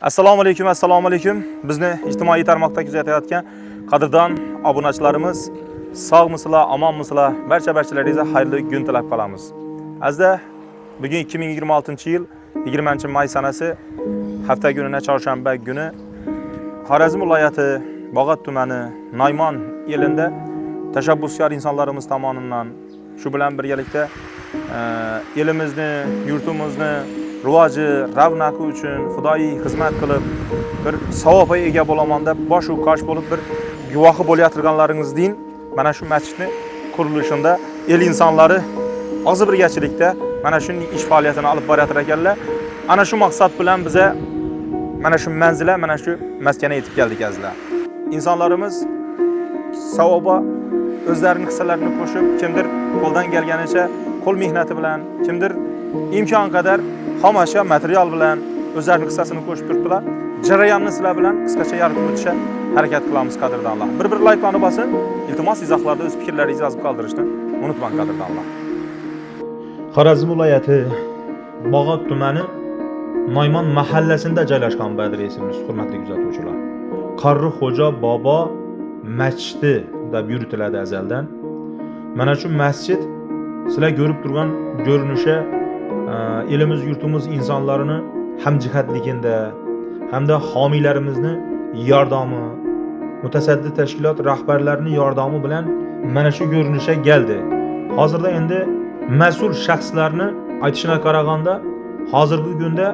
Assalomu alaykum, assalomu alaykum. Bizni ijtimoiy tarmoqda kuzatayotgan qadrdon obunachilarimiz, sog'misizlar, omonmisizlar? Barcha barchalaringizga xayrli kun tilab qolamiz. Azizlar, bugun 2026-yil 20 may sanasi, hafta kunina chorshanba kuni Xorazm viloyati Bog'ot tumani Naymon elinda tashabbuskor insonlarimiz tomonidan shu bilan birgalikda elimizni, yurtimizni rivoji, ravnaqi uchun fidoyi xizmat qilib, bir savobga ega bo'laman deb bosh u qosh bo'lib bir guvohi bo'layotganlaringizning mana shu masjidni qurilishida el insonlari og'zi birgachilikda mana shunday ish faoliyatini olib borayotir ekanlar. Ana shu maqsad bilan biza mana shu manzila, mana shu maskana yetib keldik, azizlar. Insonlarimiz savoba o'zlarining hissalarini qo'shib, kimdir qo'ldan kelganicha qo'l mehnati bilan, kimdir imkon qadar xomashyo material bilan o'zlarining hissasini qo'shib turibdilar. Jarayonni sizlar bilan qisqacha yaritib o'tishga harakat qilamiz, qadrdonlar. Bir-bir layklarni bosin, iltimos, izohlarda o'z fikrlaringizni yozib qoldirishni unutmang, qadrdonlar. Xorazm viloyati Bog'ot tumani Naymon mahallasida joylashgan bu adresimiz, hurmatli kuzatuvchilar. Qarri Xo'ja bobo masjidi deb yuritiladi azaldan. Mana shu masjid sizlar ko'rib turgan ko'rinishi elimiz, yurtimiz insonlarini hamjihatligida hamda homiylarimizni yordami, mutasaddi tashkilot rahbarlarining yordami bilan mana shu ko'rinishga keldi. Hozirda endi mas'ul shaxslarni aytishiga qaraganda hozirgi kunda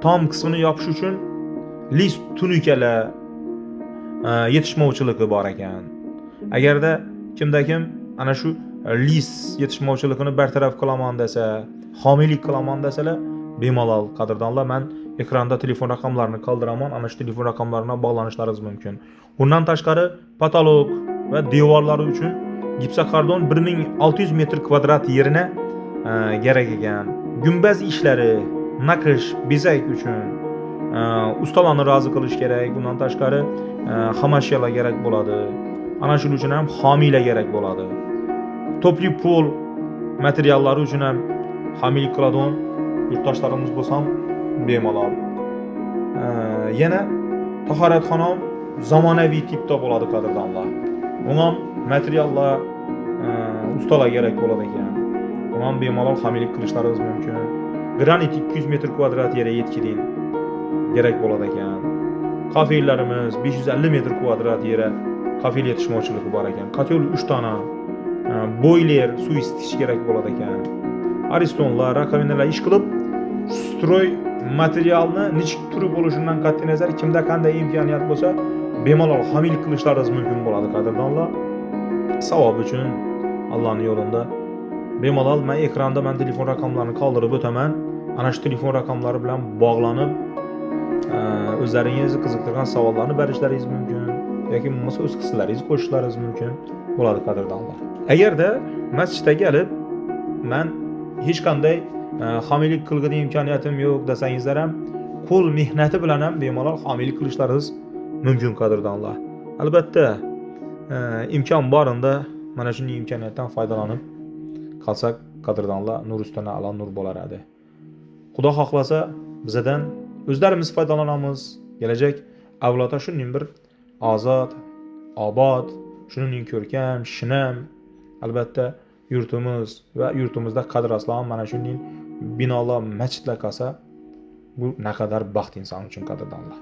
tom qismini yopish uchun list tunukalar yetishmovchiligi bor ekan. Agarda kimda kim ana shu list yetishmovchiligini bartaraf qilaman desa, homiylik qilaman desalar, bemalol, qadrdonlar, man ekranda telefon raqamlarini qoldiraman, ana shu telefon raqamlariga bog'lanishlaringiz mumkin. Bundan tashqari потолок va devorlari uchun gipsokarton 1600 metr kvadrat yerine kerak ekan. Gumbaz ishlari, naqsh, bezak uchun ustalarni rozi qilish kerak. Bundan tashqari xomashyolar kerak bo'ladi. Ana shuning uchun ham homiylar kerak bo'ladi. Topli pol materiallari uchun ham homiylik qiladigan yurtdoshlarimiz bo'lsa ham bemalol. Yana tahoratxona ham zamonaviy tipda bo'ladi, qadrdonlar. Unga ham materiallar, ustalar kerak bo'ladi ekan. Unga ham bemalol homiylik qilishlaringiz mumkin. Granit 200 metr kvadrat yere yetkidin kerak bo'ladi ekan. Kafelarimiz 550 metr kvadrat yere kafel yetishmovchiligi bor ekan. Kotel 3 dona, boyler, suv isitish kerak bo'ladi ekan. Aristonlar, rakovinalar ish qilib, строй materialni nechik turi bo'lishidan qat'iy nazar kimda qanday imkoniyat bo'lsa, bemalol homiylik qilishlaringiz mumkin bo'ladi, qadrdonlar. Savob uchun Allohning yo'lida bemalol men ekranda man telefon raqamlarini qoldirib o'taman. Ana shu telefon raqamlari bilan bog'lanib, o'zlaringizni qiziqtirgan savollarni berishlaringiz mumkin yoki bo'lmasa o'z hissalaringizni qo'shishlaringiz mumkin bo'ladi, qadrdonlar. Agarda masjidga kelib man hech qanday homiylik qilgani imkoniyatim yo'q desangizlar ham qo'l mehnati bilan ham bemalol homiylik qilishlaringiz mumkin, qadrdonlar. Albatta, imkon borida mana shunday imkoniyatdan foydalanib qolsak, qadrdonlar, nur ustuna a'lo nur bo'lar edi. Xudo xohlasa, bizadan o'zlarimiz foydalanamiz. Kelajak avlodga shunday bir ozod, obod, shuningdek ko'rkam, shinam albatta yurtimiz va yurtimizda qadr aslon mana shunday binolar, masjidlar qolsa, bu naqadar baxt inson uchun, qadrdonlar.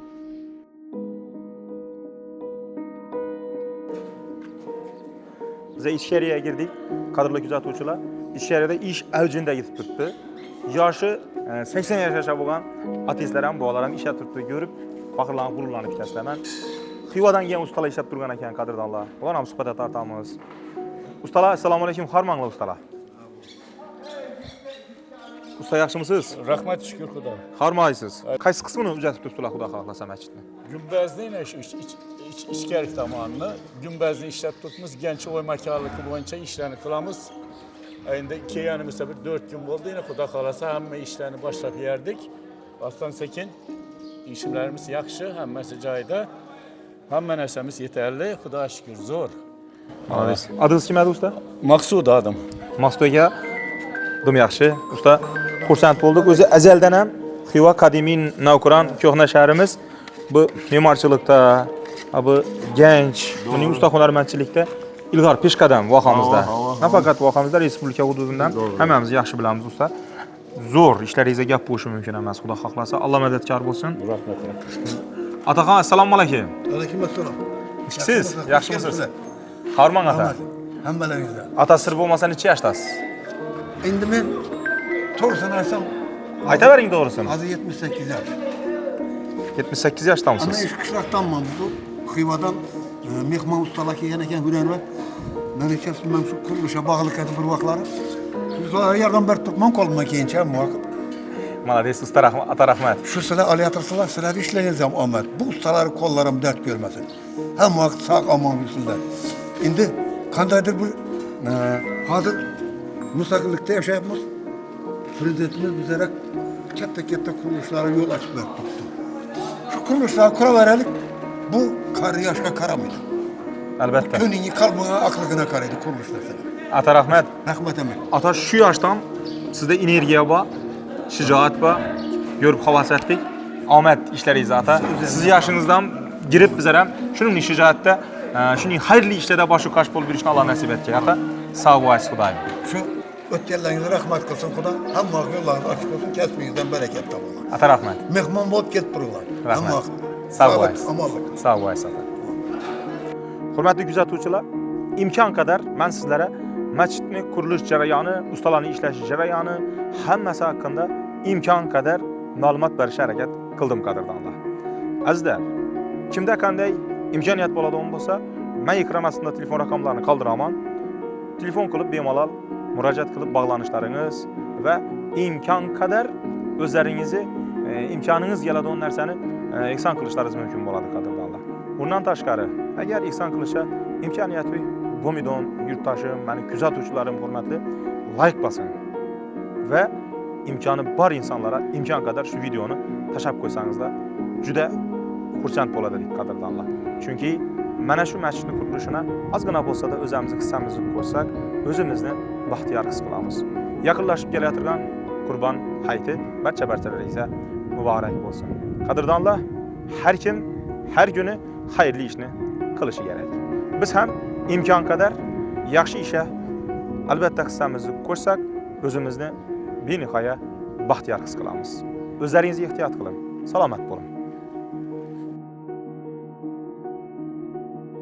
Biz ichkariga girdik, qadrli kuzatuvchilar. Ichkarida ish avjida yetib turibdi. Yoshi 80 yoshgacha bo'lgan atistlar ham, bolalar ham ishlab turibdi. Ko'rib, faxrlanib, g'ururlanib ketasizlar. Man Xivadan kelgan ustalar ishlab turgan ekan, qadrdonlar. Ular ham suhbatga tortamiz. Ustalar, assalomu alaykum, hormanglar ustalar. Usta, yaxshimisiz? Rahmat, shukr Xudo. Hormaysiz. Qaysi qismini uzatib turibdilar, Xudo xohlasa, masjidni? Gumbazni yine şu ichkari tomonini gumbazni ishlab turibmiz. Ganchovoy makonligi bo'yicha ishlarni qilamiz. Endi kelganimizda bir 4 kun bo'ldi. Yine Xudo xohlasa hamma ishlarni boshlab yerdik. Aslan sekin ishlarimiz yaxshi, hammasi joyida. Hamma narsamiz yetarli. Xudoga shukr, zo'r. Молодец. Adınız kim edi usta? Maqsud adım. Maqsud aka, dim yaxshi. Usta, xursand bo'ldik. O'zi azaldan ham Xiva qadimiy Navqiron ko'hna shahrimiz bu me'morchilikda, bu ganch, buning usta hunarmandchilikda ilg'or peshqadam vohamizda. Nafaqat vohamizda, respublika hududidan hammamiz yaxshi bilamiz usta. Zo'r ishlaringizga gap bo'lishi mumkin emas, Xudo xohlasa. Alloh madadkor bo'lsin. Rahmat. Ataxon, assalomu alaykum. Aleyküm assalom. Siz yaxshimisiz? Qarmang ata. Hammalaringizdan. Ata sir bo'lmasa necha yoshdasiz? Endi men to'g'risini aytsam, Aytavering to'g'risini. hozir 78 yaş. 78 Ama yoshdamisiz? ish qishloqdanman. Bu Xivadan mehmon ustalar kelgan ekan o'rganib. Men aytyapman, men shu qurilishga bog'liq edi bir vaqtlari. Shularga yordam berib turibman qo'limdan kelgancha hamma vaqt. Молодец, usta, rahmat, ata rahmat. Shu sizlar olayotibsizlar, sizlarni ishlaringiz ham omad. Bu ustalar qo'llarim dard ko'rmasin. Hamma vaqt sog' omon yursinlar. Endi qandaydir bir hozir mustaqillikda yashayapmiz. Prezidentimiz bizlarga katta-katta qurilishlarga yo'l ochib berib turibdi. Shu qurilishlarni quraveraylik, bu qari yoshga qaramaydi. Albatta. Ko'ningga qalbingga aqligina qaraydi qurilish narsani. Ata rahmat. Rahmat emin. Ata shu yoshdan sizda energiya bor, shijoat bor. Ko'rib havas etdik. Omad ishlaringizda ata. Siz yoshingizdan girib bizlar ham shuning shijoatda, shuning xayrli ishlarda boshu qash bo'lib yurishni Alloh nasib etgay ata. Sog' bo'lasiz Xudoyim. Shu o'tganlaringizga rahmat qilsin Xudo. Hamma yo'llaringiz ochiq bo'lsin, kasbingizdan barakat topinglar. Ata rahmat. Mehmon bo'lib kelib turinglar. Rahmat. Hamma vaqt. Sog' bo'lasiz. Omonlik. Sog' bo'lasiz ata. Hurmatli kuzatuvchilar, imkon qadar men sizlarga masjidni qurilish jarayoni, ustalarning ishlash jarayoni hammasi haqida imkon qadar ma'lumot berishga harakat qildim qadrdonlar. Azizlar, kimda qanday imkoniyat bo'ladigan bo'lsa, men ekran ostida telefon raqamlarini qoldiraman. Telefon qilib bemalol murojaat qilib bog'lanishlaringiz va imkon qadar o'zlaringizni imkoningiz keladigan narsani ehson qilishlaringiz mumkin bo'ladi qadrdonlar. Bundan tashqari, agar ehson qilishga imkoniyati bo'lmaydigan yurtdoshim, mani kuzatuvchilarim hurmatli, layk bosing va imkoni bor insonlarga imkon qadar shu videoni tashlab qo'ysangizlar juda xursand bo'ladi qadrdonlar. Chunki mana shu masjidni qurilishini ozgina bo'lsa-da o'zimizni hissamizni qo'shsak, o'zimizni baxtiyor his qilamiz. Yaqinlashib kelayotgan Qurbon hayiti barcha barchalaringizga muborak bo'lsin. Qadrdonlar, har kim har kuni xayrli ishni qilishi kerak. Biz ham imkon qadar yaxshi ishga albatta hissamizni qo'shsak, o'zimizni benihoya baxtiyor his qilamiz. O'zlaringizni ehtiyot qiling. Salomat bo'ling.